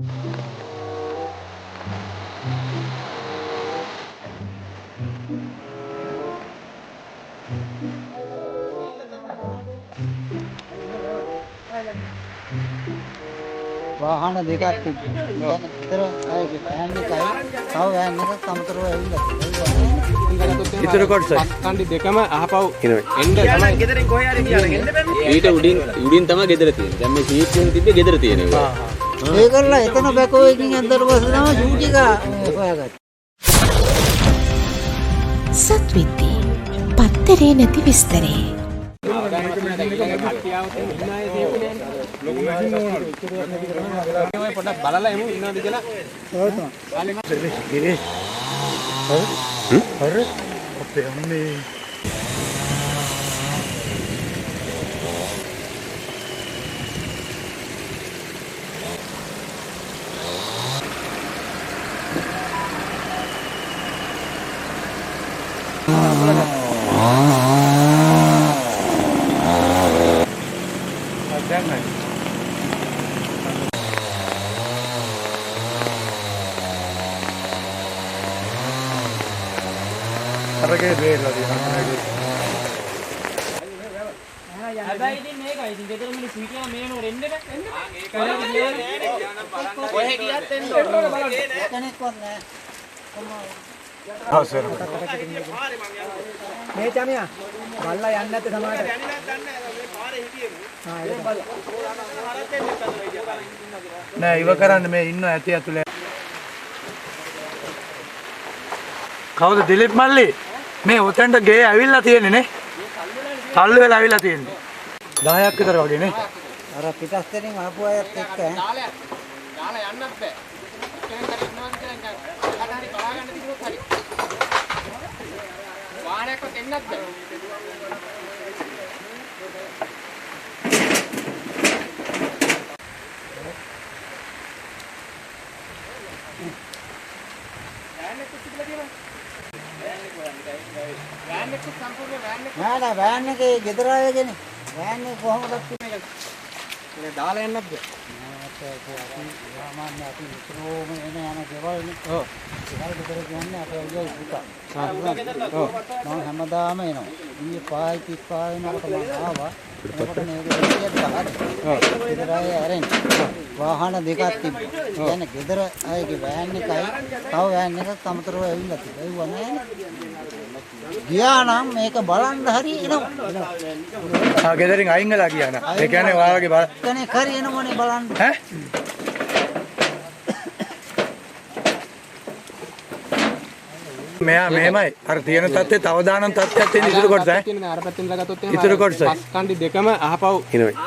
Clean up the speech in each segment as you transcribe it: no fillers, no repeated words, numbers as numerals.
වාහන දෙකක් තිබ්බා. විතර අයගේ වෑන් එකයි තව වෑන් එකක් අමතරව ඇවිල්ලා තිබ්බා. ඉතුරු කොටස කණ්ඩි දෙකම අහපව් එන්න තමයි. ගෙදරින් කොහේ හරි ගියා නම් එන්න බෑ. ඊට උඩින් උඩින් තමයි ගෙදර තියෙන්නේ. දැන් මේ සීට් එක තිබ්බේ ගෙදර තියෙන ඒවා. ඒ කරලා එතන බැකෝ එකකින් ඇද්දට පස්සේ තමයි චූටි එක හොයාගත්තේ. සත්විද්දී පත්තරේ නැති විස්තරේ. ඔය පොඩ්ඩක් බලලා එමු ඉන්නවද කියලා. ගිරේ. අර අපේ අම්මේ අරගේ බේරලා තියෙනවා මේක. හැබැයි ඉතින් මේකයි ඉතින් ගෙදර මිනිස්සු හිටියම මේ වෙනකොට එන්න බෑ. එන්න බෑ. කොහෙ ගියත් එන්න ඕන. කෙනෙක්වත් නෑ. ආ සර්. මේ චමියා බල්ලා යන්නේ නැත්තේ සමහරට. නෑ ඉව කරන්න මේ ඉන්න ඇති ඇතුලේ. කවුද දිලීප් මල්ලි? මේ ඔතෙන්ට ගේ ඇවිල්ලා තියෙන්නේ නේ. තල්ලු වෙලා ඇවිල්ලා තියෙන්නේ. 10ක් විතර වගේ නේ. අර පිටස්තරින් ආපු අයත් එක්ක ඈ. දාලා යන්නත් බෑ. කෙනෙක් හරි ඉන්නවද කියලා නිකන් එහාට හරි බලා ගන්න තිබුණොත් හරි. වාහනයක්වත් එන්නත් බෑ. නෑ නෑ වෑන් එකේ ගෙදර අයගෙනේ. වෑන් එක කොහොමද මේක දාලා යන්නත් බෑ. අපි සාමාන්‍ය අපි නිතරම එන යන ගෙවල්නේ. ඔව්. ගෙවල් ගෙදර කියන්නේ අපේ අයියා පුතා. ඔව්. මම හැමදාම එනවා. ඊයේ 5:35 වෙනකොට මම ආවා. එතකොට මේක දෙකක් ගහලා. ඔව්. ගෙදර අය ඇරෙන්න. වාහන දෙකක් තිබ්බා. කියන්නේ ගෙදර අයගේ වෑන් එකයි තව වෑන් එකක් අමතරව ඇවිල්ලා තිබ්බා. ඒව නෑනේ. ගියා නම් මේක බලන්න හරි එනවා. ආ ගෙදරින් අයින් වෙලා ගියා නා. ඒ කියන්නේ ඔයාලගේ බල කෙනෙක් හරි එනවනේ බලන්න. ඈ මෙයා මෙහෙමයි. අර තියෙන තත්ත්වය තව දානම් තත්ත්වයක් තියෙන ඉතුරු කොටස ඈ. තියෙන අර පැත්තෙන් ළඟ එහෙම ඉතුරු කොටස. පස් කණ්ඩි දෙකම අහපව්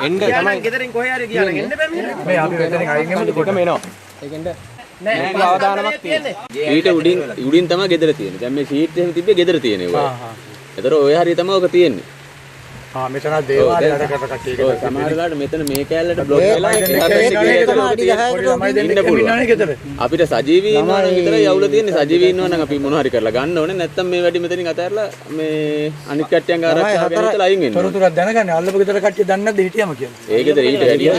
එන්න තමයි. ගෙදරින් කොහේ හරි ගියා නම් එන්න බෑ. මේ අපි මෙතනින් අයින් වෙමුද දෙකම එනවා. ඒකෙන්ද නෑ අවදානමක් තියෙන්නේ. ඊට උඩින් උඩින් තමයි ගෙදර තියෙන්නේ. දැන් මේ සීට් එහෙම තිබ්බේ ගෙදර තියෙන ඒවා. ඒතර ඔය හරිය තමයි ඔක තියෙන්නේ. ආ මෙතන දේවාලය වැඩ කරන කට්ටිය ඔව් සමහර වෙලාවට මෙතන මේ කෑල්ලට බ්ලොක් වෙලා එහා පැත්තේ ඉන්න පුළුවන්. අපිට සජීවී ඉන්නවා නම් විතරයි අවුල තියෙන්නේ. සජීවී ඉන්නවා නම් අපි මොන හරි කරලා ගන්න ඕනේ. නැත්තම් මේ වැඩි මෙතනින් අතහැරලා මේ අනිත් කට්ටියන් ආරක්ෂාව ගැන හිතලා අයින් වෙන්න ඕනේ. තොරතුරක් දැනගන්න අල්ලපු ගෙදර කට්ටිය දන්නේ නැද්ද හිටියම කියලා? ඒ ගෙදර ඊට වැඩිය. ඒ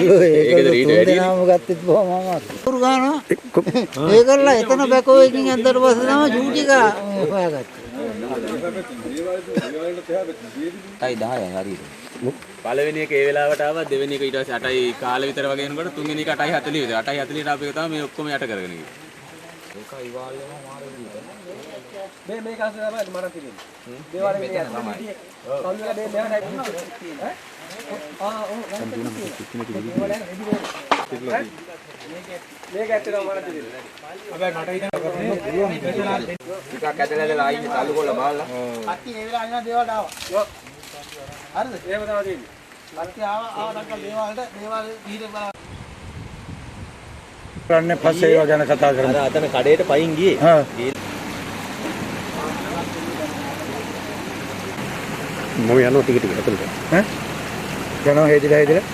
ගෙදර ඊට වැඩිය. තුන් දෙනාම ගත්තෙත් බොහොම අමාරුයි. උරු ගන්නවා. ඒ කරලා එතන බැකෝ එකකින් ඇද්දට පස්සේ තමයි චූටි එක හොයාගත්තේ. 8යි 10යි හරියට. පළවෙනි එක ඒ වෙලාවට ආවා, දෙවෙනි එක ඊට පස්සේ 8යි කාල විතර වගේ එනකොට තුන්වෙනි එක 8:40 විතර. 8:40ට ආපු එක තමයි මේ ඔක්කොම යට කරගෙන ගියේ. ඒක ඉවාල්ලම මාරු විදියට. මේ මේක අස්සේ තමයි මරන් තිබෙන්නේ. දේවාලෙ මේ තමයි. කවුරු වෙලා මේ මෙහාට ඈ? ආ ඔව් මේක ඇත්තටම මරන් තිබෙන්නේ. හැබැයි මට හිතෙනවා ටිකක් ඇදලා ඇදලා ආයේ තල්ලු කරලා බලලා. කට්ටිය ඒ වෙලාවේ අනිත් දේවල්ට ආවා. ඔව්. හරිද? එහෙම තමයි තියෙන්නේ. කට්ටිය ආවා ආවා දක්වා දේවල්ට දේවල් ඊට බලන්න. කරන්නේ පස්සේ ඒවා ගැන කතා කරමු. අර අතන කඩේට පයින් ගියේ. හා. මම යනවා ටික ටික ඇතුළට. ඈ? යනවා හේදිලා හේදිලා.